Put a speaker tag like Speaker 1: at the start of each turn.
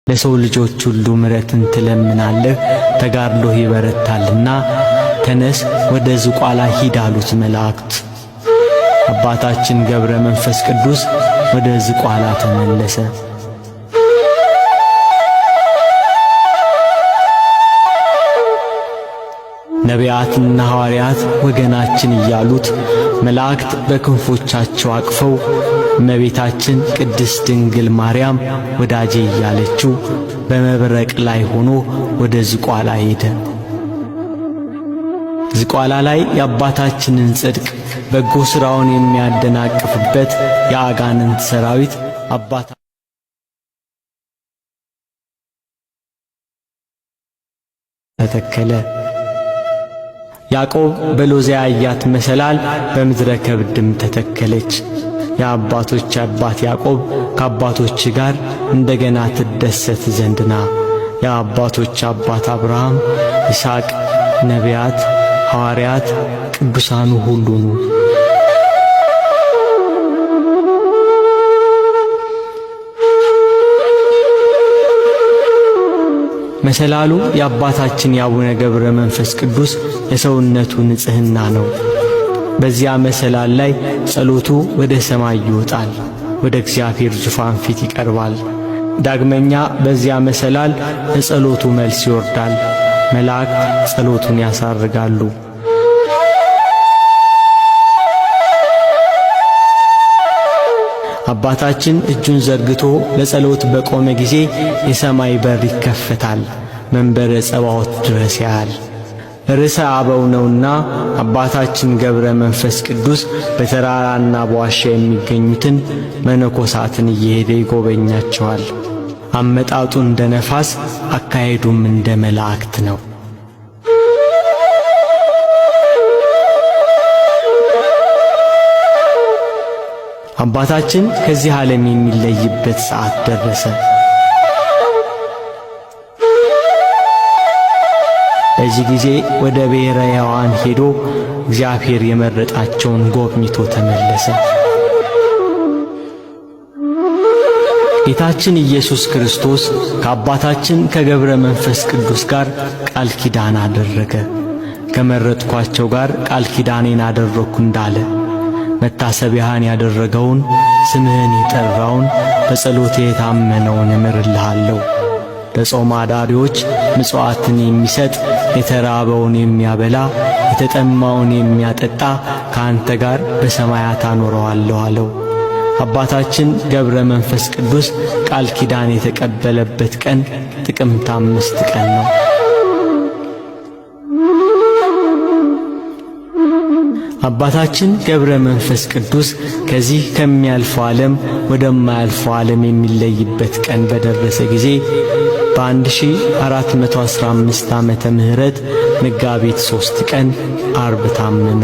Speaker 1: ለሰው ልጆች ሁሉ ምሕረትን ትለምናለህ፣ ተጋድሎህ ይበረታልና ተነስ፣ ወደ ዝቋላ ሂድ አሉት መላእክት። አባታችን ገብረ መንፈስ ቅዱስ ወደ ዝቋላ ተመለሰ። ነቢያትና ሐዋርያት ወገናችን እያሉት መላእክት በክንፎቻቸው አቅፈው እመቤታችን ቅድስት ድንግል ማርያም ወዳጄ እያለችው በመብረቅ ላይ ሆኖ ወደ ዝቋላ ሄደ። ዝቋላ ላይ የአባታችንን ጽድቅ በጎ ሥራውን የሚያደናቅፍበት የአጋንንት ሰራዊት አባታ ተተከለ። ያዕቆብ በሎዛ ያያት መሰላል በምድረ ከብድም ተተከለች። የአባቶች አባት ያዕቆብ ከአባቶች ጋር እንደገና ትደሰት ዘንድና የአባቶች አባት አብርሃም፣ ይስሐቅ፣ ነቢያት፣ ሐዋርያት፣ ቅዱሳኑ ሁሉ ኑ። መሰላሉ የአባታችን የአቡነ ገብረ መንፈስ ቅዱስ የሰውነቱ ንጽሕና ነው። በዚያ መሰላል ላይ ጸሎቱ ወደ ሰማይ ይወጣል፣ ወደ እግዚአብሔር ዙፋን ፊት ይቀርባል። ዳግመኛ በዚያ መሰላል ለጸሎቱ መልስ ይወርዳል። መላእክት ጸሎቱን ያሳርጋሉ። አባታችን እጁን ዘርግቶ ለጸሎት በቆመ ጊዜ የሰማይ በር ይከፈታል፣ መንበረ ጸባዖት ድረስ ያያል። ርዕሰ አበው ነውና አባታችን ገብረ መንፈስ ቅዱስ በተራራና በዋሻ የሚገኙትን መነኮሳትን እየሄደ ይጎበኛቸዋል። አመጣጡ እንደ ነፋስ፣ አካሄዱም እንደ መላእክት ነው። አባታችን ከዚህ ዓለም የሚለይበት ሰዓት ደረሰ። በዚህ ጊዜ ወደ ብሔረ ሕያዋን ሄዶ እግዚአብሔር የመረጣቸውን ጎብኝቶ ተመለሰ። ጌታችን ኢየሱስ ክርስቶስ ከአባታችን ከገብረ መንፈስ ቅዱስ ጋር ቃል ኪዳን አደረገ። ከመረጥኳቸው ጋር ቃል ኪዳኔን አደረግኩ እንዳለ መታሰቢያህን ያደረገውን ስምህን የጠራውን በጸሎቴ የታመነውን እምርልሃለሁ። ለጾም አዳሪዎች ምጽዋትን የሚሰጥ የተራበውን የሚያበላ የተጠማውን የሚያጠጣ ከአንተ ጋር በሰማያት አኖረዋለሁ አለው። አባታችን ገብረ መንፈስ ቅዱስ ቃል ኪዳን የተቀበለበት ቀን ጥቅምት 5 ቀን ነው። አባታችን ገብረ መንፈስ ቅዱስ ከዚህ ከሚያልፈው ዓለም ወደማያልፈው ዓለም የሚለይበት ቀን በደረሰ ጊዜ በ1415 ዓመተ ምህረት መጋቢት 3 ቀን አርብ ታመመ።